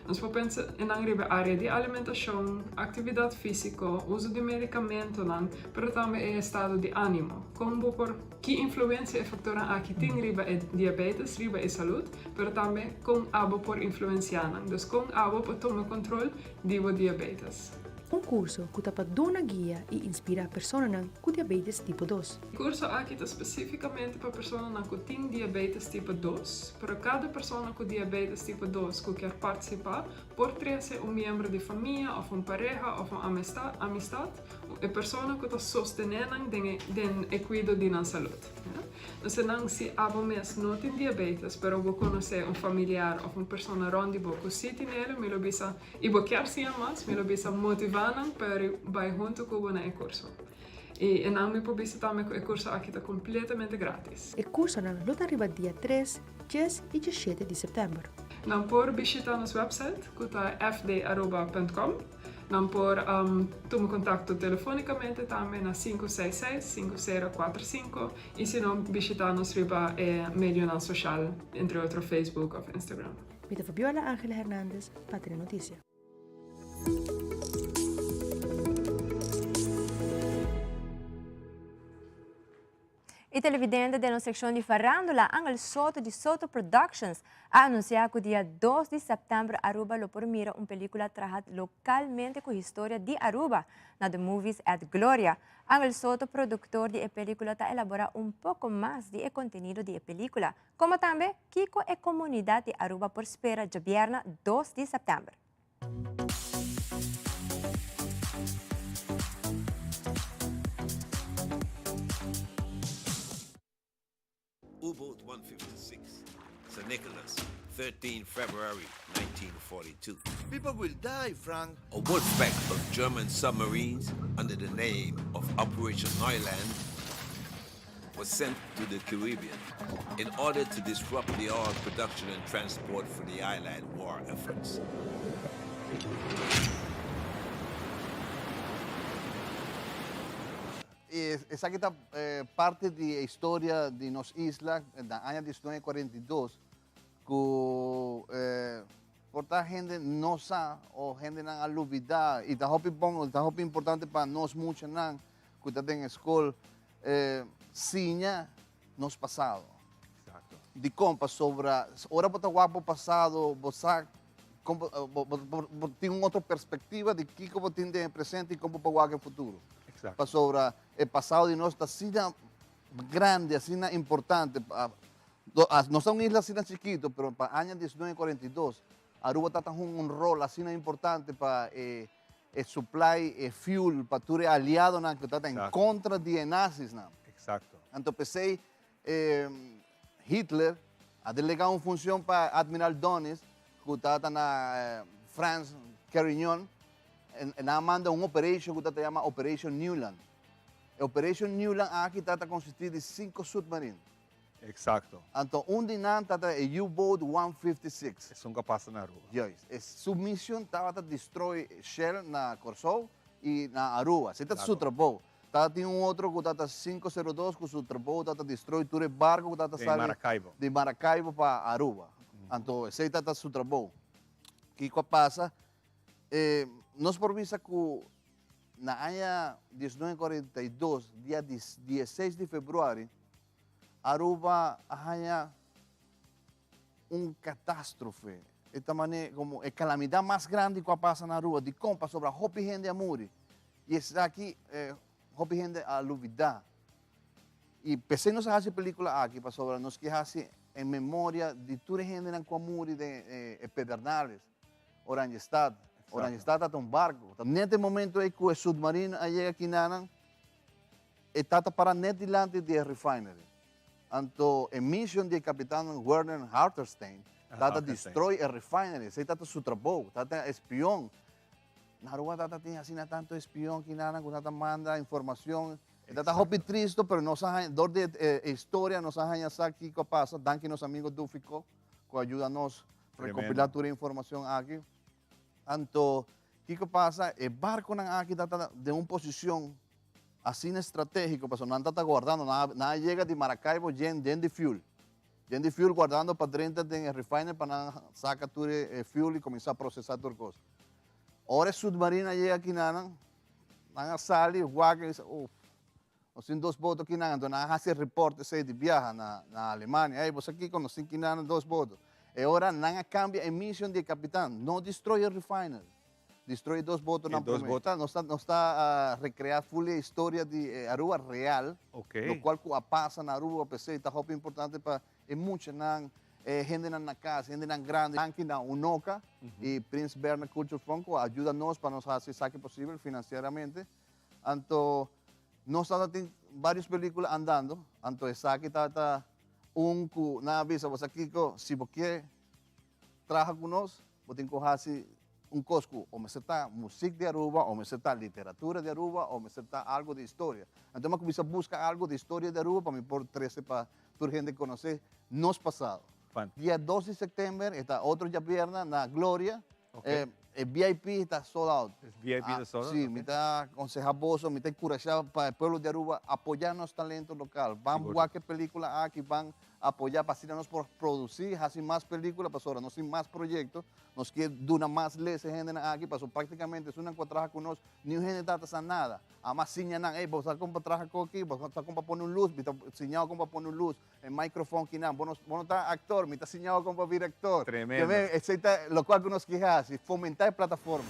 Nos por pensa nan riba área di alimentashon, aktividat físiko, uso di medikamentonan, pero tambe e estado di ánimo. Kon bo por, ki influensia e faktornan aki tin riba e diabetes, riba e salud, pero tambe kon abo por influensiá nan. Dus kon abo por tuma kontrol di bo diabetes. Un kurso ku ta pa duna guia i inspirá personanan ku diabetes tipo dos. E kurso aki ta spesífikamente pa personanan ku tin diabetes tipo dos, pero kada persona ku diabetes tipo dos ku kier partisipá por trese un miembro di famia òf un pareha òf un amistat, e persona ku ta sostené nan den e den e kuido di nan salud. Entonces nan si abo mes no tin diabetes pero bo konosé un familiar òf un persona rònt di bo ku sí tin el, mi lo bisa I bo kier siña mas, mi lo bisa motivá nan pa bai huntu ku bo na e kurso. I e nan mi por bisa tambe ku e kurso aki ta kompletamente gratis. E kursonan lo ta riba dia tres, djes i djeshete di sèptèmber. Nan por bishitá nos wèpsait ku ta fdaruba punt com. Nan por tuma kontakto telefonikamente tambe na 566 5045 i si no bishitá nos riba e medionan soshal, entre otro Facebook òf Instagram. Mi ta Fabiola Angela Hernandez pa Telenoticia. Y televidente den nos seccion di farandula, Angel Soto di Soto Productions a anuncia cu dia dos di september Aruba lo por mira un pelicula traha localmente cu historia di Aruba na The Movies at Gloria. Angel Soto, productor di e pelicula ta elabora un poco mas di e contenido di e pelicula, como tambe kico e comunidad di Aruba por spera djabierna dos di september. U-boat 156, St. Nicholas, 13 February 1942. People will die, Frank. A wolfpack of German submarines under the name of Operation Neuland was sent to the Caribbean in order to disrupt the oil production and transport for the island war efforts. Esaki ta parti di e historia di nos isla na aña diesnuebe kuarenta i dos ku por ta hende no sa o hendenan a lubida i ta hopi bon ta hopi importante pa nos muchanan ku ta den e skol siña nos pasado. Dikon? Pasobra ora bo ta wak bo pasado bo sa kon bo bo tin un otro perspektiva di kiko bo tin den e presente i kon bo por wak e futuro. Pasobra e pasado di nos ta asina grandi, asina importante. Nos ta un isla asina chikito, pero pa aña 1942 Aruba ta ta hunga un rol asina importante pa e e supply e fuel pa tur e aliadonan ku tabata en kontra di e nazisnan. Anto p'esei Hitler a delegá un funshon pa Admiral Dönitz ku tabata na Frans Carignon, nan a manda un operation ku tabata yama Operation Newland. E Operation Newland aki tabata konsistí di sinku submarin. Exacto. Anto un di nan tabata e U-boat 156. Esun ku a pasa na Aruba. Juist. E su mission tabata destroy Shell na Kòrsou i na Aruba. Esei tabata su trabou. Tabatin un otro ku tabata 502 ku su trabou tabata destroy tur e barko ku tabata sali di Maracaibo pa Aruba. Anto esei tabata su trabou. Kiko a pasa? Nos por bisa ku na aña 1942, dia dieseis di februari, Aruba a haña un katastrofe. E ta manera komo e kalamidat mas grandi ku a pasa na Aruba. Dikon? Pasobra hopi hende a muri. I esaki hopi hende a lubidá. I p'esei nos a hasi e pelikula aki, pasobra nos ke hasi en memoria di tur e hendenan ku a muri den e Pedernales, Oranjestad. Oranjestad tabata un barko. Net e momento ei ku e submarino a yega kinanan, E tata para net dilanti di e refinery. Anto e mission di e kapitan Werner Hartenstein tata destroy e refinery. Esei tata su trabou, tata espion. Na Aruba tata tin asina tanto espion kinanan ku tata manda informacion. E tata hopi tristo pero nos a haña, dor di e historia nos a haña sa kiko a pasa. Danki nos amigo Duffy Kock ku a yuda nos recopila tur e informacion aki. Anto kiko pasa? E barconan aki tata den un posicion asina estrategico pasobra nan ta ta guardando, nan a yega di Maracaibo yen den di fuel, yen di fuel guardando pa drenta den e refinery pa nan saca tur e fuel y cuminsa procesa tur cos. Ora e submarino a yega akinan, nan a sali wak y bisa uf, nos tin dos boto akinan, anto nan a haci e report esey di biaha na Alemania, ey bo sa kico nos tin kinan dos boto. E ora nan a cambia e mission di e capitan, no destroy e refinery. Destrui dos botonan E dos promé. boto. Nos ta nos ta recrea full e historia di e Aruba real, Ok. locual cu a pasa na Aruba, p'esey ta hopi importante pa e muchanan, e hendenan na cas, hendenan grandi. Danki na Unoca y Prins Bernhard Culture Fund cu a yuda nos pa nos haci esaki posibel financieramente. Anto nos tabata tin varios pelicula andando, anto esaki tabata un cu nan a bisa, bo sa kico, si bo kier traha cu nos, bo tin cu haci un cos cu o mester ta muziek di Aruba, o mester ta literatura di Aruba, o mester ta algo di historia. Anto mi a cuminsa busca algo di historia di Aruba pa mi por trece pa tur hende conoce nos pasado. Dia dos di september, e ta otro djabièrnè na Gloria, e VIP ta sold out. E VIP ta sold out? Si, mi ta aconseha boso, mi ta encurasha pa e pueblo di Aruba apoya nos talento local. Ban wak e pelicula aki, ban. apoyá pa asina nos por produsí, hasi mas pelíkula, pasobra nos tin mas proyekto, nos kier duna mas les e hendenan aki, pasobra práktikamente esunnan ku a traha ku nos, niun hende ta ta sa nada. Ama siña nan, ey, bo sa kon pa traha ku aki, bo sa kon pa pone un lus, mi ta siñao kon pa pone un lus, e microfoon kinan, bo no, bo no ta actor, mi ta siñao kon pa bira actor. Tremendo. Ke men, esey ta locual ku nos ke hasi, fomentá e plataforma.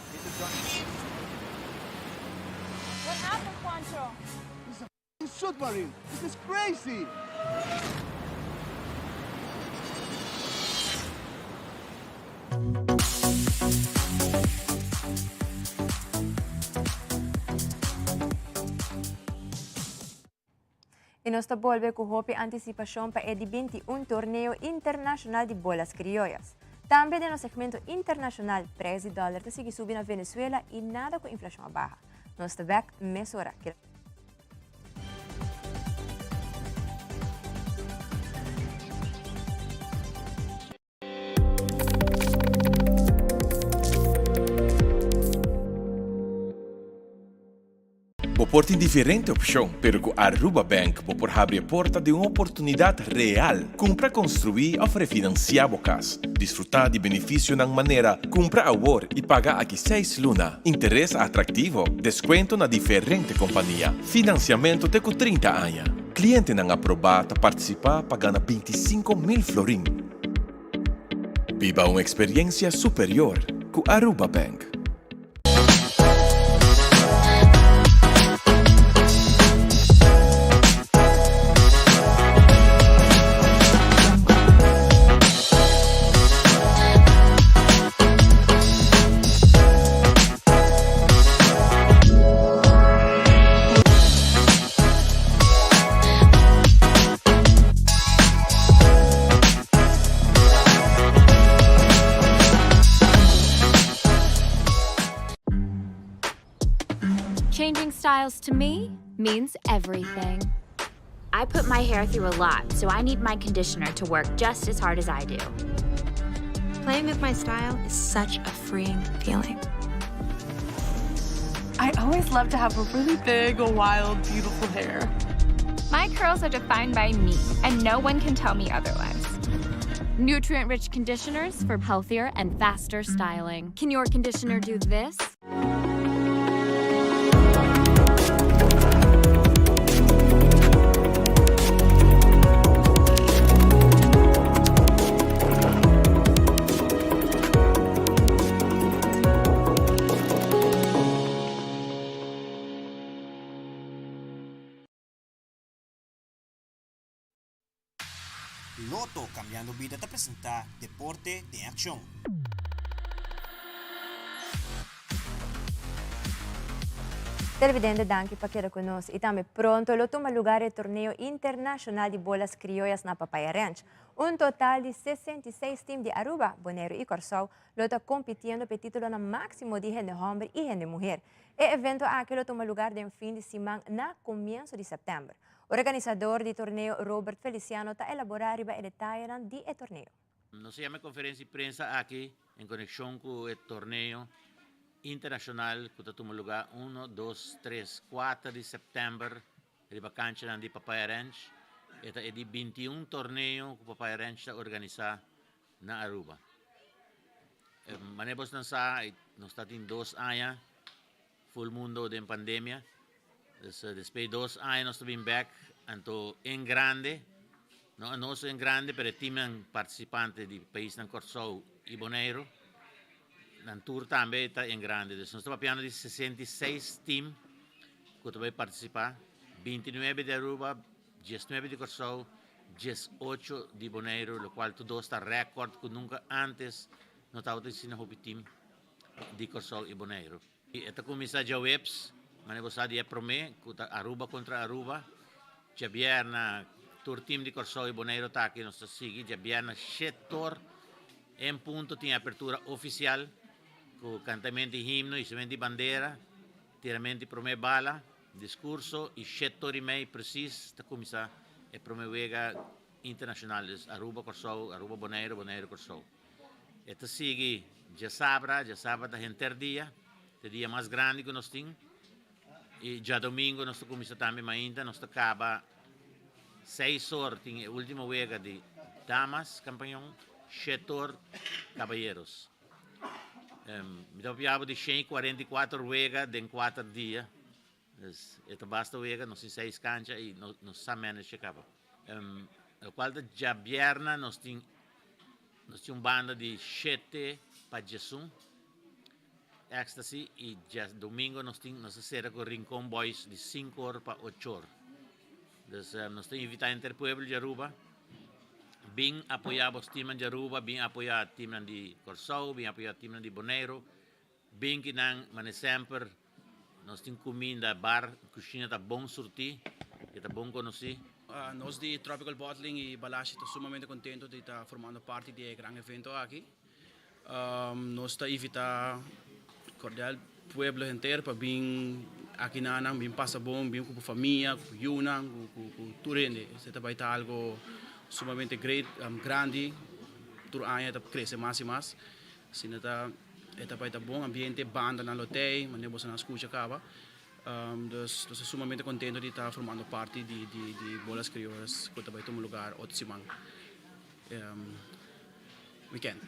What happened, Juancho? It's a f***ing submarine! This is crazy! I nos ta bolbe ku hopi antisipashon pa e di 21 Torneo Internashonal di Bolas Krioyas. Tambe den nos segmento internashonal, prijs di dòler ta sigui subi na Venezuela i nada ku inflashon a baha. Nos ta bèk mesora. Bo por tin diferente opcion, pero cu Aruba Bank bo por habri e porta di un oportunidad real. Cumpra, construi of refinancia bo cas. Disfruta di beneficionan manera cumpra awor y paga aki seis luna, interes atractivo, descuento na diferente compania, financiamento te cu 30 aña. Clientenan aproba ta participa pa gana 25,000 florin. Biba un experiencia superior cu Aruba Bank. Changing styles to me means everything. I put my hair through a lot, so I need my conditioner to work just as hard as I do. Playing with my style is such a freeing feeling. I always love to have a really big, wild, beautiful hair. My curls are defined by me, and no one can tell me otherwise. Nutrient rich conditioners for healthier and faster styling. Can your conditioner do this? Lotto Cambiando Bida ta presenta Deporte den Accion. Televidente danki pa keda cu nos y tambe pronto lo tuma lugar e torneo internacional di bolas crioyas na Papaya Ranch. Un total di 66 team di Aruba, Boneiru y Corsou lo ta compitiendo p'e titulonan maximo di hende homber y hende muher. E evento aki lo tuma lugar den fin di siman na comienso di september. Organisador di torneo Robert Feliciano ta elabora riba e detayenan di e torneo. Nos a yama e conferencia di prensa aki en conexion cu e torneo internacional cu ta tuma lugar uno, dos, tres, cuater di september riba canchanan di Papaya Ranch. E ta e di bintiun torneo cu Papaya Ranch ta organisa na Aruba. Manera bosnan sa nos ta tin dos aña Full mundo den pandemia. Dus despues di dos aña nos ta bin bek anto en grande, no anos en grande pero e teamnan participante di paisnan Kòrsou i Boneiru nan tur tambe ta en grande. Dus nos ta papiando di 66 team ku ta bai partisipá, 29 di Aruba, 19 di Kòrsou, 18 di Boneiru, lokual tur dos ta rèkòrt ku nunka antes no tabata asina hopi team. di Kòrsou i Boneiru. E ta kuminsá djaweps, manera bo sa di e promé ku ta Aruba kontra Aruba. Djabièrna tur tim di Kòrsou i Boneiru ta aki, nos ta sigui djabièrna shetor en punto tin apertura ofisial ku kantamentu di himno, hisamentu di bandera, tiramentu di promé bala, diskurso i shetor i mei presis ta kuminsá e promé wega internashonal, dus Aruba Kòrsou, Aruba Boneiru, Boneiru Kòrsou. E ta sigui djasabra, djasabra ta henter dia, ta e dia mas grandi ku nos tin. I djadomingo nos ta kuminsá tambe mainta, nos ta kaba Seis or tin e ultimo wega di damas campeon, shete or caballeros. Mi ta papia bo di 144 wega den kuater dia. Dus e ta basta wega, nos tin seis cancha y nos sa manage caba. Locual ta djabièrnè nos tin nos tin un banda di shete pa djesun Ecstasy y djadomingo nos tin nos ta sera cu Rincon Boys di sinku or pa ocho or. Dus nos ta invita henter pueblo di Aruba bin apoya bos teamnan di Aruba, bin apoya teamnan di Corsou, bin apoya teamnan di Boneiru. Bin ki nan mane semper nos tin cuminda, bar, cushina ta bon surti y ta bon conoci. Nos di Tropical Bottling y Balashi ta sumamente contento di ta formando parti di e gran evento aki. Nos ta invita cordial pueblo henter pa bin aki nanan, bin pasa bon, bin cu bo famia, cu bo yunan, cu tur hende. Esey ta bay ta algo sumamente great, grandi, tur aña ta crece mas y mas. Asina ta e ta bai ta bon ambiente, bandanan lo tei, manera boso nan a scucha caba. Dus nos ta sumamente contento di ta formando parti di di di Bolas Criollas cu ta bai tuma lugar otro siman weekend.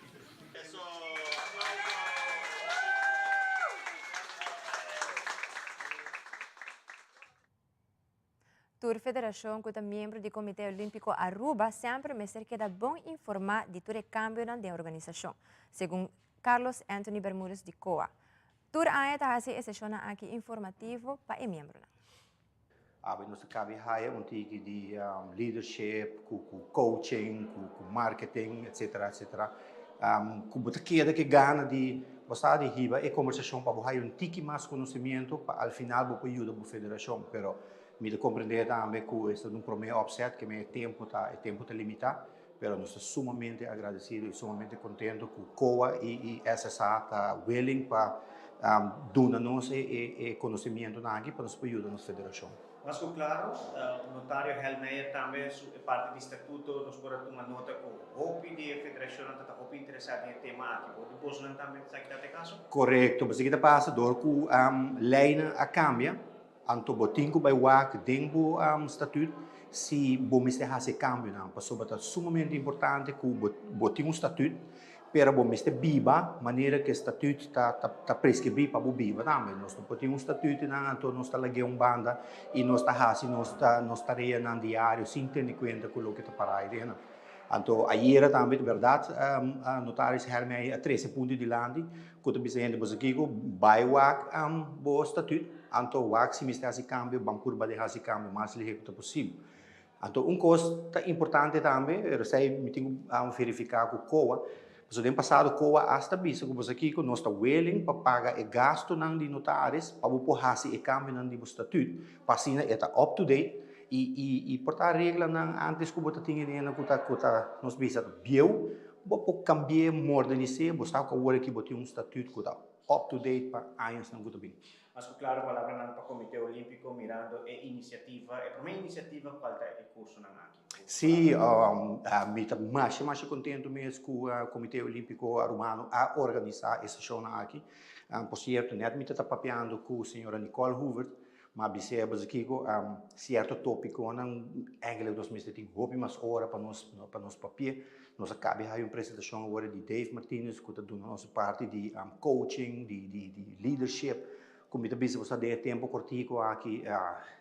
Tur federashon ku ta miembro di Komité Olímpiko Aruba semper mester keda bon informá di tur e kambionan den organisashon, segun Carlos Anthony Bermudez di COA. Tur aña ta hasi e seshonnan aki informativo pa e miembronan. Awe nos ta kabi haya un tiki di leadership, ku coaching, ku marketing, etcetera, etcetera. Ku bo ta keda ku e gana di bo sa di hiba e kombersashon pa bo haya un tiki mas konosimiento pa al final bo por yuda bo federashon. Pero mi ta komprendé tambe ku esta ta un promé opzet ke mi e tempu ta e tempu ta limitá, pero nos ta sumamente agradesido i sumamente kontento ku COA i SSA ta willing pa duna nos e e konosimientonan aki pa nos por yuda nos federashon. Mas ku klaro, Notario Helmeijer tambe su e parti di statuto nos por a tuma nota ku hopi di e federashonnan ta ta hopi interesá den e tema aki. Por di bosonan tambe esaki ta e kaso? Korekto, pasobra ki ta pasa dor ku leinan a kambia, anto bo tin ku bai wak den bo statuut si bo mester hasi e kambionan, pasobra ta sumamente importante ku bo tin un statuut Pero bo mester biba manera ku e statüt ta ta preskribí pa bo biba tambe. Nos no por tin un statütnan anto nos ta lag'é un banda i nos ta hasi nos nos tareanan diario sin tene kuenta ku loke ta pará ei den. Anto ayera tambe di bèrdat notaris Hermey a trese punto dilanti ku ta bisa hende boso kiko bai wak bo statüt anto wak si mester hasi kambio ban purba di hasi kambio mas lihé ku ta posibel. Anto un kos ta importante tambe, pero esei mi tin ku verifiká ku COA, pasobra den pasado COA asta bisa ku boso kiko nos ta willing pa paga e gastunan di notaris pa bo por hasi e kambionan di bo statut, pa asina e ta up to date i i i por ta reglanan antes ku bo ta tin e ku ta ku ta nos bisa bieu, bo por kambi'é, modernis'é, bo sa ku awor aki bo tin un statut ku ta up to date pa añasnan ku ta bin. Mas ku klaro palabranan pa Komité Olímpiko mirando e inisiativa, e promé inisiativa kual ta e kursonan aki. Sí, mi ta masha masha kontentu mes ku Komité Olímpiko Arubano a organisá e seshonnan aki. Por sierto, nèt mi ta ta papiando ku señora Nicole Hoevert, mi a bis'é abos kiko sierto tópikonan eigenlijk nos mester tin hopi mas ora pa nos pa nos papia. Nos a kabi haña un presentashon awor di Dave Martinez ku ta duna nos e parti di coaching, di di di leadership, ku mi ta bisa bo sa den e tempu kortiku aki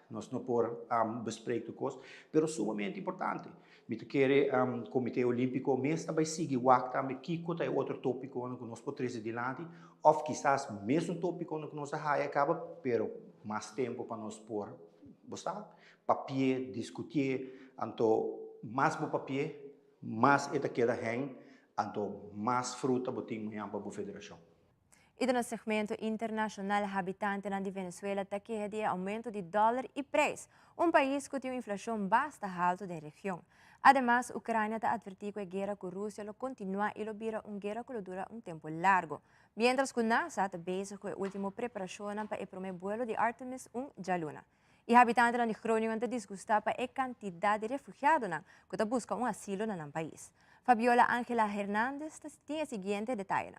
nos no por bespreek tur kos, pero sumamente importante. Mi ta kere Komite Olímpiko mes ta bai sigui wak tambe kiko ta e otro tópikonan ku nos por trese dilanti òf kisas mesun tópikonan ku nos a haya kaba, pero mas tempu pa nos por, bo sa, papi'é, diskutié, anto mas bo papi'é, Mas e ta keda hèn, anto mas fruta bo tin mañan pa bo federashon. I den nos segmento internashonal habitantenan di Venezuela ta keha di e oumento di dòler i preis, un pais ku tin un inflashon basta haltu den region. Ademas, Ukrania ta atvertí ku e guera ku Rusia lo kontinuá i lo bira un guera ku lo dura un tempu largu. Miéntras ku NASA ta bezig ku e último preparashonnan pa e promé buelo di Artemis un djaluna. E habitantenan di Groningen ta disgustá pa e kantidat di refugiadonan ku ta buska un asilo na nan pais. Fabiola Angela Hernandez ta tin e siguiente detayenan.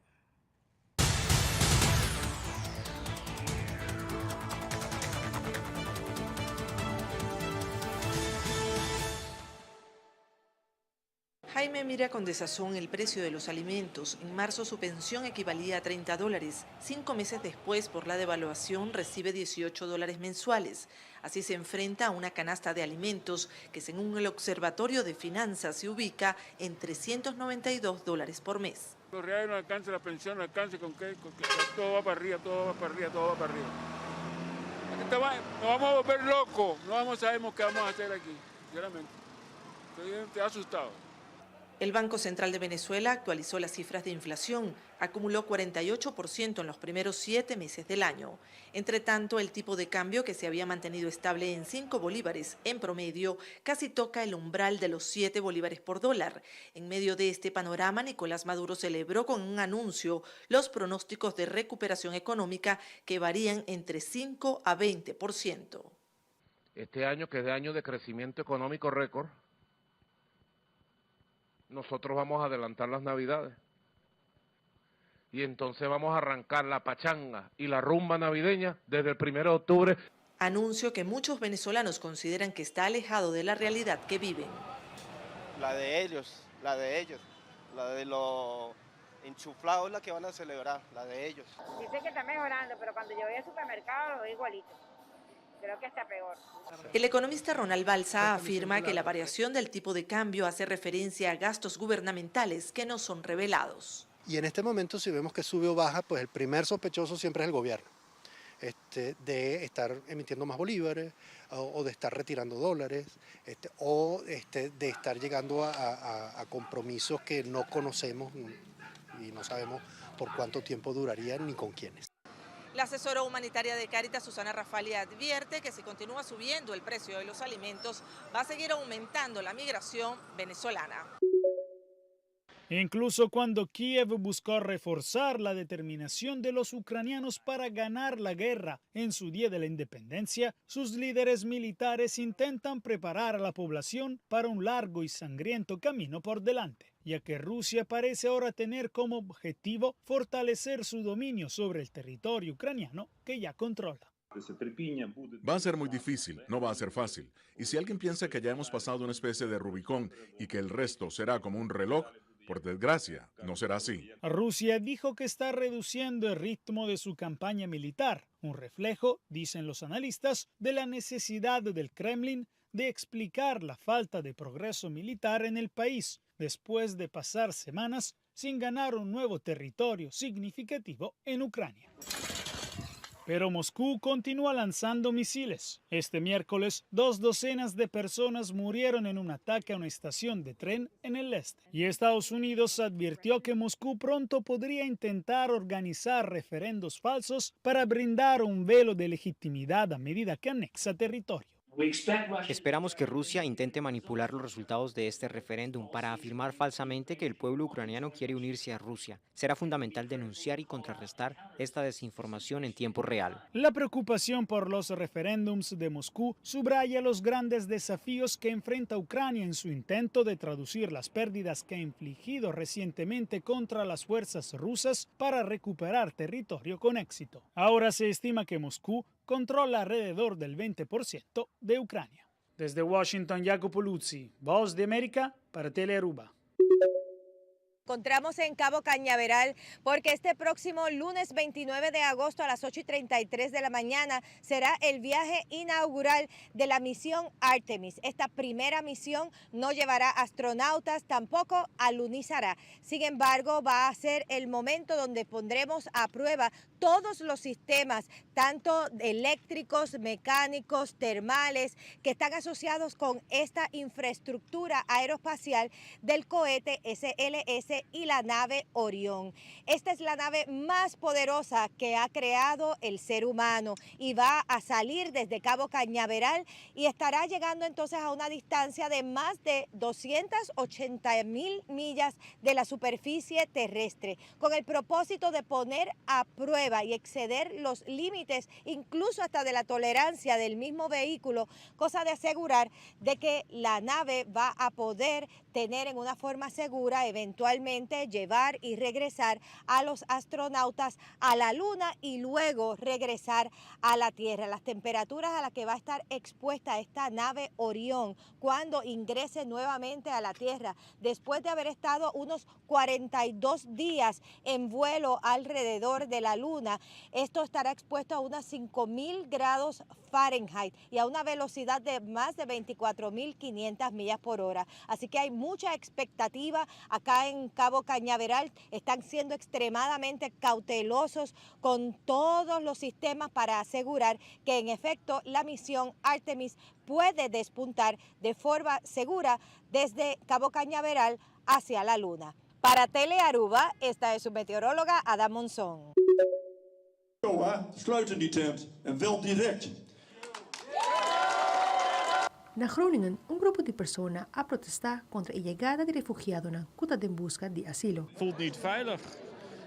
Jaime mira con desazón el precio de los alimentos. En marzo su pensión equivalía a 30 dólares. Cinco meses después, por la devaluación, recibe 18 dólares mensuales. Así se enfrenta a una canasta de alimentos que, según el Observatorio de Finanzas, se ubica en 392 dólares por mes. Los reales no alcanza, la pensión no alcanza, ¿con qué? ¿Con qué? Todo va para arriba, todo va para arriba, todo va para arriba. Aquí está, nos vamos a volver locos, no vamos a sabemos qué vamos a hacer aquí, sinceramente. Estoy, estoy asustado. El Banco Central de Venezuela actualizó las cifras de inflación, acumuló 48% en los primeros siete meses del año. Entre tanto, el tipo de cambio que se había mantenido estable en 5 bolívares en promedio, casi toca el umbral de los 7 bolívares por dólar. En medio de este panorama, Nicolás Maduro celebró con un anuncio los pronósticos de recuperación económica que varían entre 5 a 20%. Este año, que es de año de crecimiento económico récord, nosotros vamos a adelantar las navidades. Y entonces vamos a arrancar la pachanga y la rumba navideña desde el 1 de octubre. Anuncio que muchos venezolanos consideran que está alejado de la realidad que viven. La de ellos, la de ellos, la de los enchuflados la que van a celebrar, la de ellos. Dice que está mejorando, pero cuando yo voy al supermercado lo veo igualito. Creo que está peor. El economista Ronald Balsa afirma que la variación del tipo de cambio hace referencia a gastos gubernamentales que no son revelados. Y en este momento, si vemos que sube o baja, pues el primer sospechoso siempre es el gobierno, este, de estar emitiendo más bolívares o, o de estar retirando dólares este, o este, de estar llegando a, a, a compromisos que no conocemos y no sabemos por cuánto tiempo durarían ni con quiénes. La asesora humanitaria de Cáritas, Susana Rafali, advierte que si continúa subiendo el precio de los alimentos, va a seguir aumentando la migración venezolana. Incluso cuando Kiev buscó reforzar la determinación de los ucranianos para ganar la guerra en su día de la independencia, sus líderes militares intentan preparar a la población para un largo y sangriento camino por delante, ya que Rusia parece ahora tener como objetivo fortalecer su dominio sobre el territorio ucraniano que ya controla. Va a ser muy difícil, no va a ser fácil. Y si alguien piensa que ya hemos pasado una especie de Rubicón y que el resto será como un reloj, por desgracia, no será así. Rusia dijo que está reduciendo el ritmo de su campaña militar, un reflejo, dicen los analistas, de la necesidad del Kremlin de explicar la falta de progreso militar en el país después de pasar semanas sin ganar un nuevo territorio significativo en Ucrania. Pero Moscú continúa lanzando misiles. Este miércoles, dos docenas de personas murieron en un ataque a una estación de tren en el este. Y Estados Unidos advirtió que Moscú pronto podría intentar organizar referendos falsos para brindar un velo de legitimidad a medida que anexa territorio. Esperamos que Rusia intente manipular los resultados de este referéndum para afirmar falsamente que el pueblo ucraniano quiere unirse a Rusia. Será fundamental denunciar y contrarrestar esta desinformación en tiempo real. La preocupación por los referéndums de Moscú subraya los grandes desafíos que enfrenta Ucrania en su intento de traducir las pérdidas que ha infligido recientemente contra las fuerzas rusas para recuperar territorio con éxito. Ahora se estima que Moscú controla alrededor del 20% de Ucrania. Desde Washington, Jacopo Luzzi, Voz de América para Telearuba. Encontramos en Cabo Cañaveral porque este próximo lunes 29 de agosto a las 8 y 33 de la mañana será el viaje inaugural de la misión Artemis. Esta primera misión no llevará astronautas, tampoco alunizará. Sin embargo, va a ser el momento donde pondremos a prueba todos los sistemas, tanto eléctricos, mecánicos, termales, que están asociados con esta infraestructura aeroespacial del cohete SLS y la nave Orión. Esta es la nave más poderosa que ha creado el ser humano y va a salir desde Cabo Cañaveral y estará llegando entonces a una distancia de más de 280 mil millas de la superficie terrestre, con el propósito de poner a prueba prueba y exceder los límites incluso hasta de la tolerancia del mismo vehículo, cosa de asegurar de que la nave va a poder tener en una forma segura eventualmente llevar y regresar a los astronautas a la Luna y luego regresar a la Tierra. Las temperaturas a las que va a estar expuesta esta nave Orión cuando ingrese nuevamente a la Tierra, después de haber estado unos 42 días en vuelo alrededor de la Luna, esto estará expuesto a unas 5.000 grados Fahrenheit y a una velocidad de más de 24.500 millas por hora. Así que hay mucha expectativa acá en Cabo Cañaveral. Están siendo extremadamente cautelosos con todos los sistemas para asegurar que en efecto la misión Artemis puede despuntar de forma segura desde Cabo Cañaveral hacia la Luna. Para Tele Aruba, esta es su meteoróloga Ada Monzón. Sluiten die tent en wel direct. Na Groningen, un grupo di persona a protestá kontra e yegada di refugiadonan ku ta den buska di asilo. Voelt niet veilig.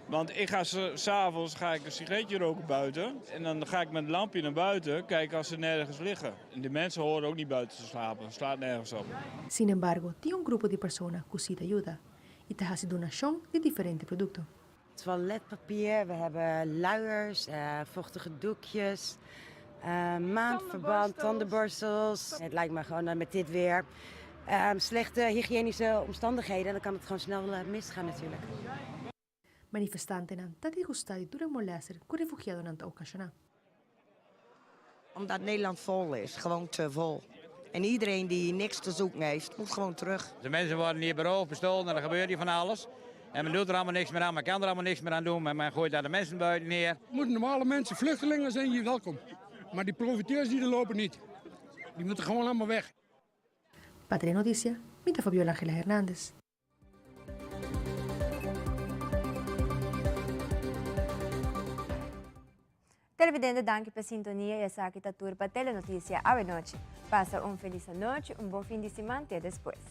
Want ik ga 's avonds ga ik een sigaretje roken buiten. En dan ga ik met een lampje naar buiten kijken als ze nergens liggen. En de mensen horen ook niet buiten te slapen. Slaat nergens op. Sin embargo, tin un grupo di persona ku sí ta yuda i ta hasi donashon di diferente produkto. Toiletpapier, we hebben luiers, vochtige doekjes, maandverband, tandenborstels. Het lijkt me gewoon met dit weer slechte hygiënische omstandigheden, dan kan het gewoon snel misgaan natuurlijk. Manifestantenan ta disgustá di tur e molèster ku refugiadonan ta okashoná. Omdat Nederland vol is, gewoon te vol. En iedereen die niks te zoeken heeft, moet gewoon terug. De mensen worden hier beroofd, bestolen en er gebeurt hier van alles. En men doet er allemaal niks meer aan, men kan er allemaal niks meer aan doen, maar men gooit daar de mensen buiten neer. Moeten normale mensen, vluchtelingen zijn hier welkom. Maar die profiteurs die er lopen niet. Die moeten gewoon allemaal weg. Pa Telenoticia, mi ta Fabiola Angela Hernandez. Televidente danki pa sintonia y esaki ta tur pa Telenoticia awe nochi. Pasa un feliz anochi, un bon fin di siman te despues.